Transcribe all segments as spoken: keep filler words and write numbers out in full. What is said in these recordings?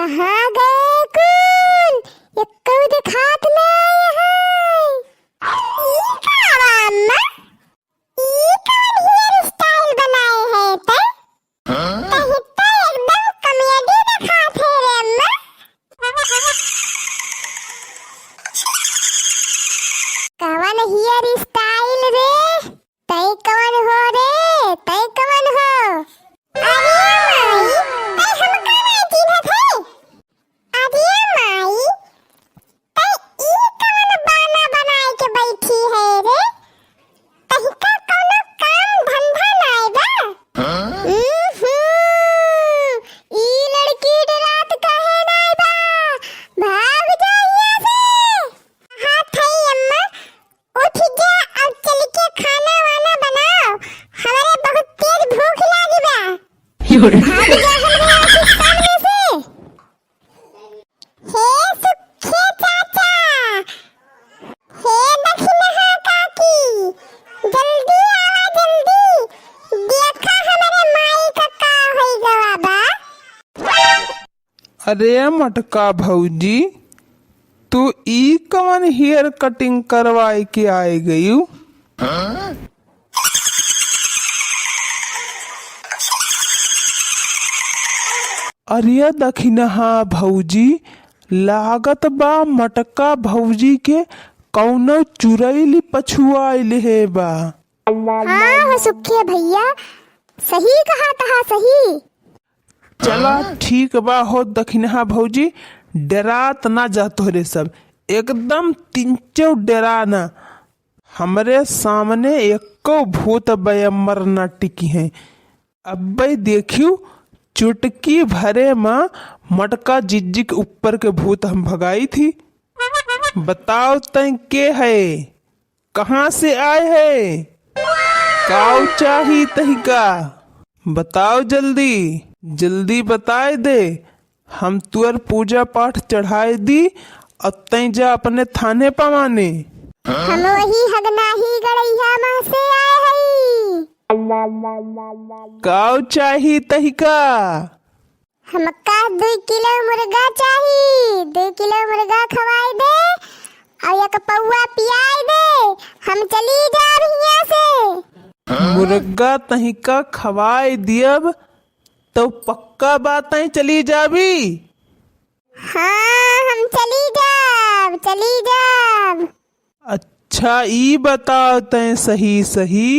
कहाँ गए कुल? एक्कउ देखात नाहीं है। ई का बा अम्मा? ई कवन hair style बनाए है तै? तही तो एकदम comedy देखात है रे अम्मा। कवन hair style रे? तै कवन हो रे? तै कवन हो? अरे माई, तै हमका नाहीं चिन्हत है? अरे माई, तै ई कवन बाना बनाए के बैठी है रे? तहिका कौनो काम धंधा नाय बा? उहुं, ई लड़की डरात काहे नाय बा? भाग जा हियाँ से। हाँ, थई अम्मा, उठ जा और चल के खाना वाना बनाओ, हमरे बहुत तेज भूख लागी बा। भाग जा हमरे यहाँ से, सामने से। हे सुखे चाचा, हे दखिनहा काकी, जल्दी आवा जल्दी, देखा हमरे माई का का होई गवा बा। अरे मटका भौजी, तू ई कवन hair cutting करवाए के आए गयू? अरे दखिनहा भौजी, लागत बा मटका भौजी के कौनो चुरैली पछुआइल हे बा। हाँ हो सुखे भैया, सही कहा तहा, सही। चला ठीक बा हो दखिनहा भौजी, डेरात ना जा तोहरे सब, एकदम तिंचो डेरा ना। हमरे सामने एको भूत बयम्मर ना टिकी हैं। अब्बे देखियो, चुटकी भरे मा मटका जिज्जी के ऊपर के भूत हम भगाई थी। बताओ तैं के है, कहाँ से आए है, काऊ चाही तहिका? बताओ जल्दी, जल्दी बताए दे, हम तुअर पूजा पाठ चढ़ाए दी, अउर तैं जा अपने थाने पवाने। हम वही हगनाही गड़ैया मा से आए हई। काऊ चाही तहिका? हमका दुई किलो मुर्गा चाही, दुई किलो मुर्गा खवाई दे अउर एक पौआ पियाई दे, हम चली जाब हियाँ से। मुर्गा तहिका खवाई दियब, तो पक्का बात है चली जाबी? हाँ, हम चली जाब, चली जाब। अच्छा, ई बताओ तैं सही सही,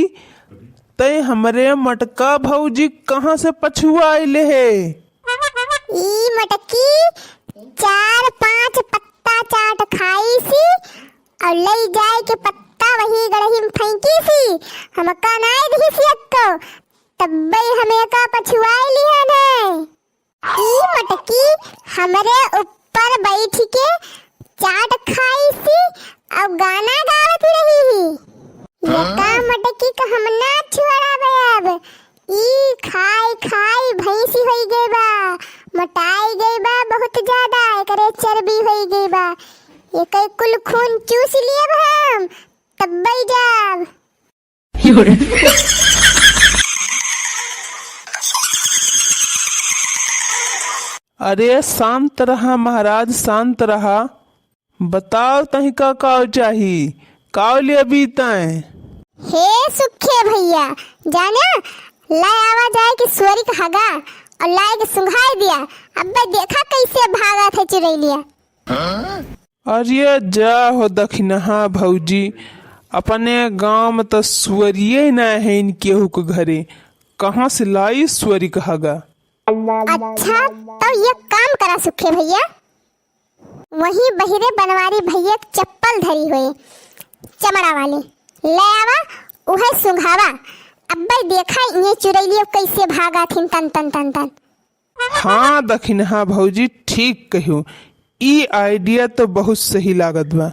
तैं हमरे मटका भौजी कहाँ से पछुआइले हे? ई मटकी चार पाँच पत्ता चाट खाई सी अउर लई जाए के पत्ता वही गड़ही में फेंकी सी, हमका नाय दिही सी एक्को, तब्बे हम एका पछुआई लिहन है। ई मटकी हमरे ऊपर बैठ के चाट खाई सी अउर गाना गावत रही ही। एका मटकी का हम ना छोड़ाबे अब। ई खाई खाई भैंसी होई गई बा, मोटाई गई बा बहुत ज्यादा, एकरे चर्बी होई गई बा। एके कुल खून चूस लियब हम, तब्बे जाब। अरे शांत रहा महाराज, शांत रहा। बताओ तहिका काव चाही, काव लेबी तैं? हे सुखे भैया, जाना, लै आवा जाए के सुअरी का हगा अउर लाए के सुंघाए दिया। अब्बे देखा कैसे भागत है चुरैलिया। अरे जा हो दखिनहा भौजी, अपने गाँव में त सुअरिये ना है केहू के घरे, कहाँ से लाई सुअरी का हगा? अच्छा, तो एक काम करा सुखे भैया, वहीं बहिरे बनवारी भैया के चप्पल धरी होए, चमड़ा वाले, लै आवा, उहे सुंघावा। अब्बे देखा ये चुरैलियो कैसे भागा थिन तन तन तन तन। हाँ दखिनहा भौजी, ठीक कहियो, ई idea तो बहुत सही लागत बा।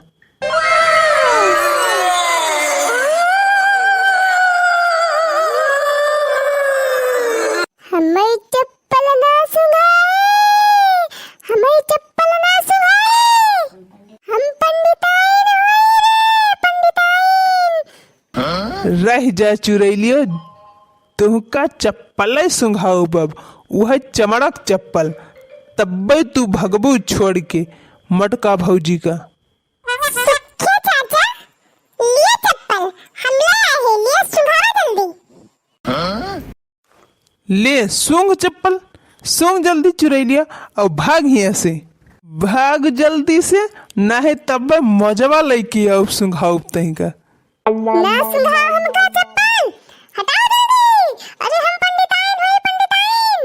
हमें चप्पल ना सुंघाए, हमें चप्पल ना सुंघाए, हम पंडिताइन होई रे, पंडिताइन। रह जा चुरैलियो, तुहका चप्पलै सुंघाउब, उहे चमड़क चप्पल। तब्बे तू भगबू छोड़ के मटका भौजी का। सुखे चाचा, लिए चप्पल, हम ले आए हैं, लिए सुंघावा जल्दी। ले सूंघ चप्पल, सूंघ जल्दी चुरैलिया, और भाग हियां से, भाग जल्दी से, नाहीं तब्बे मजवा लैके आउब सूंघाउब तहीं का। ना सुंघाओ हमका चप्पल, हटाओ जल्दी। अरे हम पंडिताइन होई, पंडिताइन।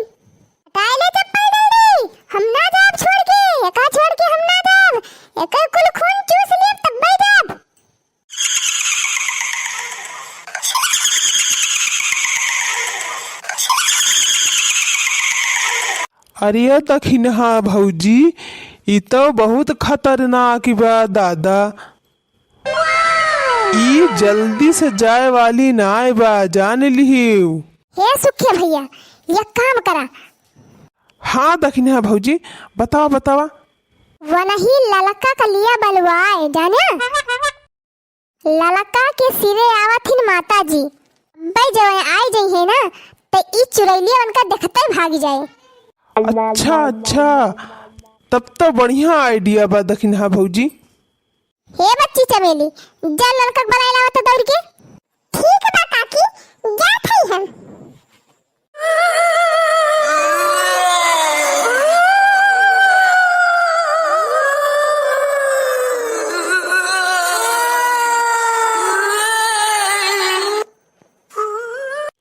हटाए ले चप्पल जल्दी, हम ना जाब छोड़ के, एका छोड़ के हम ना जाब। एकर कुल खून चूस लेब तब्बे जाब। अरे दखिनहा भौजी, ई तो बहुत खतरनाक बा दादा। ई जल्दी से जाए वाली नाय बा, जान लिहिउ। हे सुखे भैया, एक काम करा। हाँ दखिनहा भौजी, बतावा, बतावा। वनही ललका का लिया बलवाए, जाने? ललका के सिरे आवत हिन माता जी। अब्बे जब आई जइहे ना, त ई चुरैलिया उनका देखते भाग जाए। अच्छा, अच्छा, तब तो बढ़िया idea बा दखिनहा भौजी। हे बच्ची चमेली, जा ललका के बलाए लावा तो दौड़ के। ठीक बा काकी, जात हई हम।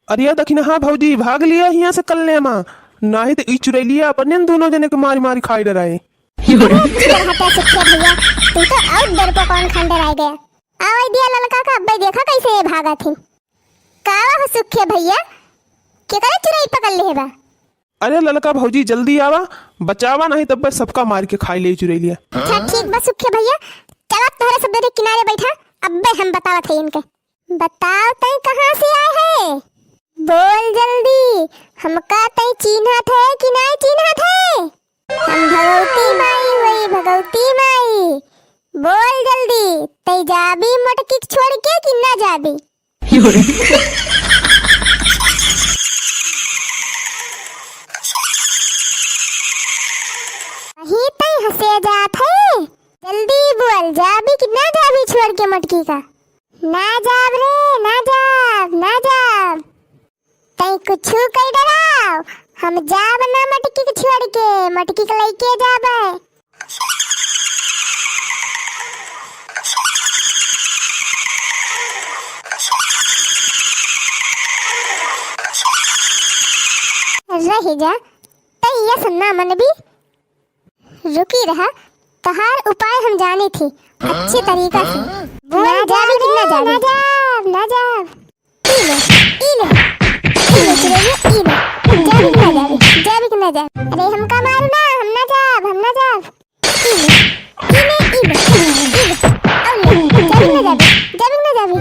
अरे दखिनहा भौजी, भाग लिया हियां से कल्ले मा, नाहीं त ई चुरैलिया अपने न दोनों जने के मारी मारी खाई डराए। अरे चुप रहा तो सुखिया भैया, तू तो और डरपोक कौन खान डराए गया। आवे दिया ललका का, अब्बे देखा कैसे ये भागत हिन। का हो सुखिया भैया, केकरे चुरैल पकड़ ले बा? अरे ललका भौजी, जल्दी आवा, बचावा, नाहीं तब्बे सबका मार के खाई ले चुरैलिया। अच्छा ठीक बा सुखिया भैया, चला तोहरे सब दे किनारे बैठा, अब्बे हम बतावत है इनके। बताओ तई कहाँ से आए है? बोल जल्दी, हमका तई चीन्हत है कि नाहीं चीन्हत है? हम भगवती माई होई, भगवती माई। बोल जल्दी, तई जाबी मोटकी के छोड़ के कि ना जाबी? वही तई हंसे जात है। जल्दी बोल, जाबी कि ना जाबी छोड़ के मोटकी का? ना जाब रे, ना जाब, ना जाब। तई कुछु कई डराव, हम जाब ना मटकी के छोड़ के, मटकी के लइके जाबे। रह जा, तई यस ना मनबी। रुकी रहा, तहार उपाय हम जानी थी अच्छी तरीका से। बोल, ना जाबी कि ना जाबी? ना जाब, ना जाब। ई ले, ई ले, ई ले, चुरैलिया, ई ले। जाबी कि ना जाबी? जाबी कि ना जाबी? अरे हमका मारू ना, हम ना जाब, हम ना जाब। ई ले, ई ले, ई ले, ई ले। और ले, जाबी कि ना जाबी? जाबी कि ना जाबी?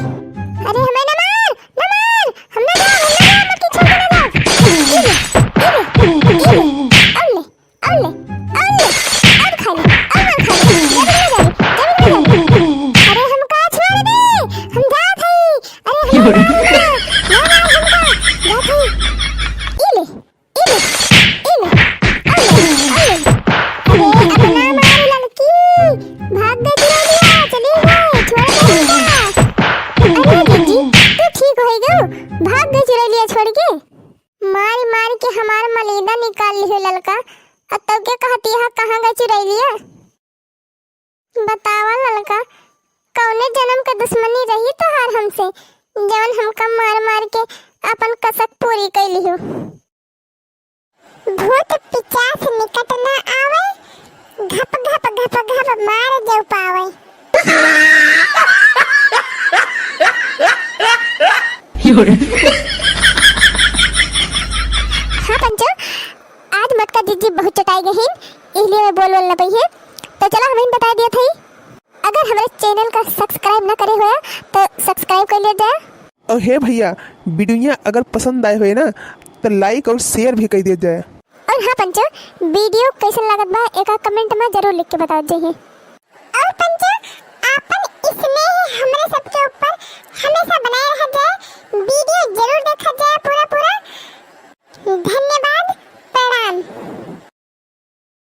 अरे हमें ना मार, ना मार, हम ना जाब, हम ना जाब, मटकी छोड़ के ना जाब। ई ले, ई ले, ई ले, और ले। और ले, और ले, और खा ले, और मार खा ले। जाबी ना जाबी, जाबी ना जाबी। अरे हमका छोड़ दे, हम जात हई। अरे हमका मार ना, ना मार हमका, जात हई। ई ले, ई ले, ई ले, और ले, और ले। अरे अब ना मार ललकी, भाग गई चुरैलिया, चली गई, छोड़ दे हमका। अरे जीजी, तू ठीक होई गऊ, भाग गई चुरैलिया छोड़ के। मारी मारी के हमार मलीदा निकाल लिहे ललका, अ तोके कहती है कहाँ गई चुरैलिया? बतावा ललका, कौने जन्म के दुश्मनी रही तोहार हमसे, जौन हमका मार मार के अपन कसक पूरी कैली हो? भूत पिचास निकट न आवे, घप घप घप घप मार जो पावे। हाँ पंचो, आज मटका जीजी बहुत चटाई गहिन, इसलिए मैं बोल बोल न पई है। तो चला हम बता दिया था, अगर हमारे channel का subscribe न करे होया तो subscribe कर लिया जाए। और हे भैया, video अगर पसंद आए होए ना तो like और share भी कर दिया जाए। और हाँ पंचो, video कैसन लागत बा एका comment में जरूर लिख के बता जाइए। और पंचो,